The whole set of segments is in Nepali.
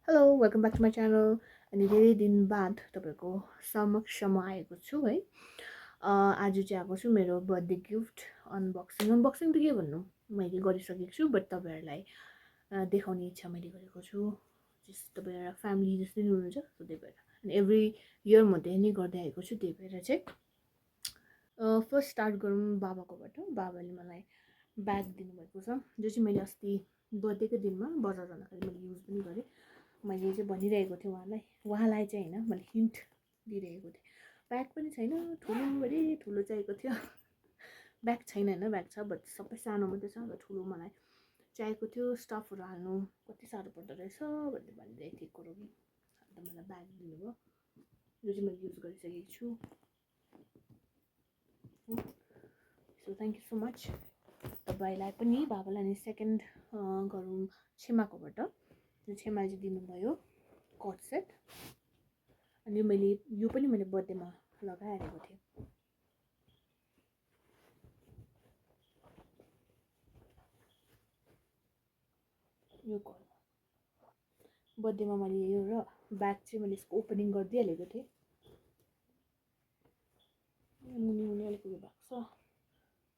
Hello welcome back to my channel. अनि धेरै दिन बाद तपाईँको समक्षमा आएको छु है। आज चाहिँ आएको छु मेरो बर्थडे गिफ्ट अनबक्सिङ त के भन्नु, मैले गरिसकेको छु, बट तपाईँहरूलाई देखाउने इच्छा मैले गरेको छु। जस्ट तपाईँ एउटा फ्यामिली जस्तै नै हुनुहुन्छ, सो त्यही भएर अनि एभ्री इयर म त्यही नै गर्दै आएको छु। त्यही भएर चाहिँ फर्स्ट स्टार्ट गरौँ बाबाकोबाट। बाबाले मलाई ब्याग दिनुभएको छ, जो चाहिँ मैले अस्ति बर्थडेको दिनमा बजार जाँदाखेरि मैले युज पनि गरेँ। मैले चाहिँ भनिरहेको थिएँ उहाँलाई चाहिँ होइन, मैले हिन्ट दिइरहेको थिएँ। ब्याग पनि छैन, ठुलो चाहिएको थियो। ब्याग छैन होइन, ब्याग छ बट सबै सानो मात्रै छ। र ठुलो मलाई चाहिएको थियो, स्टफहरू हाल्नु कति साह्रो पर्दो रहेछ भन्ने भनिरहेको थिएँ कुरो। अन्त मलाई ब्याग दिनुभयो, जो चाहिँ मैले युज गरिसकेको छु। So thank you so much तपाईँलाई पनि, बाबालाई। अनि सेकेन्ड गरौँ छेमाकोबाट। छेमाले चाहिँ दिनुभयो कट सेट। अनि यो पनि मैले बर्थडेमा लगाइहालेको थिएँ। यो बर्थडेमा मैले यो र ब्याग चाहिँ मैले यसको ओपनिङ गरिदिइहालेको थिएँ। मुनि अलिकति भएको छ,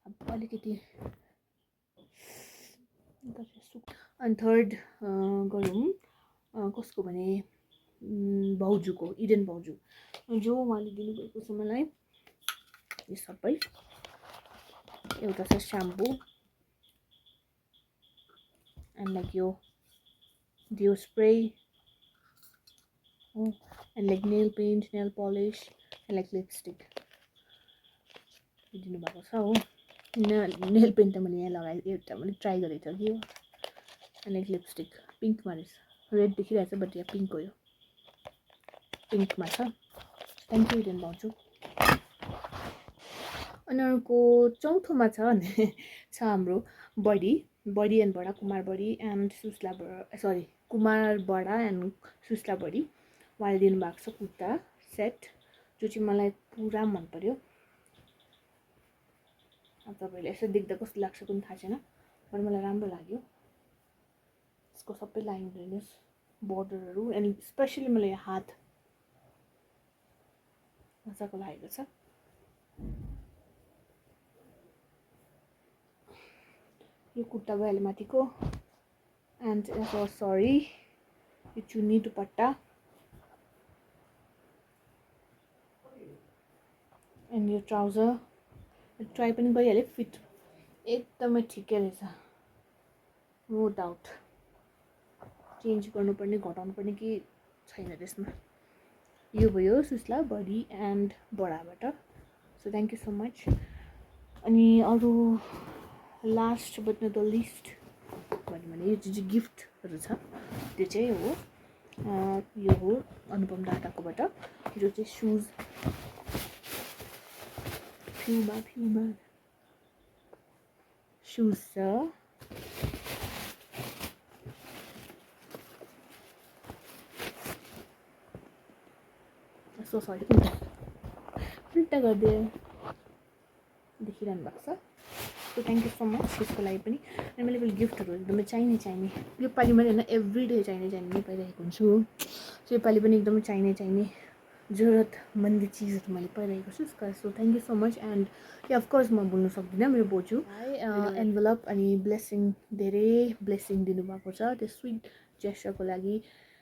अब अलिकति। अनि थर्ड गरौँ कसको भने भाउजूको, इडेन भाउजू, जो उहाँले दिनुभएको छ मलाई यो सबै। एउटा छ स्याम्पू एन्ड लाइक यो deo spray and like nail paint, nail polish and like lipstick दिनुभएको छ हो। नेल पेन्ट त मैले यहाँ लगाएँ, एउटा मैले ट्राई गरेको थिएँ कि। एन्ड लाइक लिपस्टिक पिङ्कमा रहेछ, रेड देखिरहेको छ बट यहाँ पिङ्क हो, यो पिङ्कमा छ। थ्याङ्क यू इडेन भाउजू। अनि अर्को चौथोमा छ भने छ हाम्रो Badi and Bada, Kumar Badi and Susla sorry Kumar Bada and सुस्ला body. उहाँले दिनुभएको छ कुर्ता सेट, जो चाहिँ मलाई पुरा मन पर्यो। अब तपाईँहरूले यसो देख्दा कस्तो लाग्छ पनि थाहा छैन, बट मलाई राम्रो लाग्यो। यसको सबै लाइन हेर्नुहोस्, बोर्डरहरू, एन्ड स्पेसली मलाई हात मजाको लागेको छ। यो कुर्ता भइहाल्यो माथिको, एन्ड सरी यो चुन्नी दुपट्टा एन्ड यो ट्राउजर। ट्राई पनि गरिहालेँ, फिट एकदमै ठिकै रहेछ, नो डाउट। चेन्ज गर्नुपर्ने घटाउनुपर्ने के छैन त्यसमा। यो भयो सुस्ला बडी एन्ड बडाबाट, so thank you so much. अनि अरू last but not the least भन्यो भने यो जुन चाहिँ गिफ्टहरू छ त्यो चाहिँ हो, यो हो अनुपम दादाकोबाट, जो चाहिँ सुज फ्युमा सुज छ। सो सरी, उल्टा गरिदिएँ, देखिरहनु भएको छ। So thank you so much त्यसको लागि पनि। अनि मैले गिफ्टहरू एकदमै चाहिने योपालि मैले होइन एभ्री डे चाहिने नै पाइरहेको हुन्छु। सो योपालि पनि एकदमै चाहिने जरुरतमन्द चिजहरू मैले पाइरहेको छु। So thank you so much. And of course म भुल्नु सक्दिनँ मेरो बोजू एन्भलप अनि धेरै ब्लेसिङ दिनुभएको छ, त्यो स्विट जेस्चरको लागि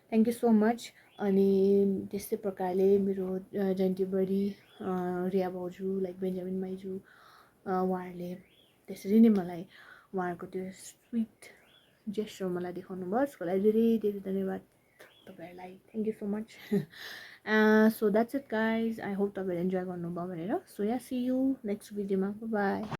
थ्याङ्क यू सो मच। अनि त्यस्तै प्रकारले मेरो जयन्ती बडी, रिया भाउजू, लाइक बेन्जामिन माइजू, उहाँहरूले त्यसरी नै मलाई उहाँहरूको त्यो स्विट जेस्चर मलाई देखाउनु भयो। त्यसको लागि धेरै धन्यवाद तपाईँहरूलाई, thank you so much. So that's it guys, I hope तपाईँहरूले इन्जोय गर्नुभयो भनेर। So yeah see you next भिडियोमा, बाई।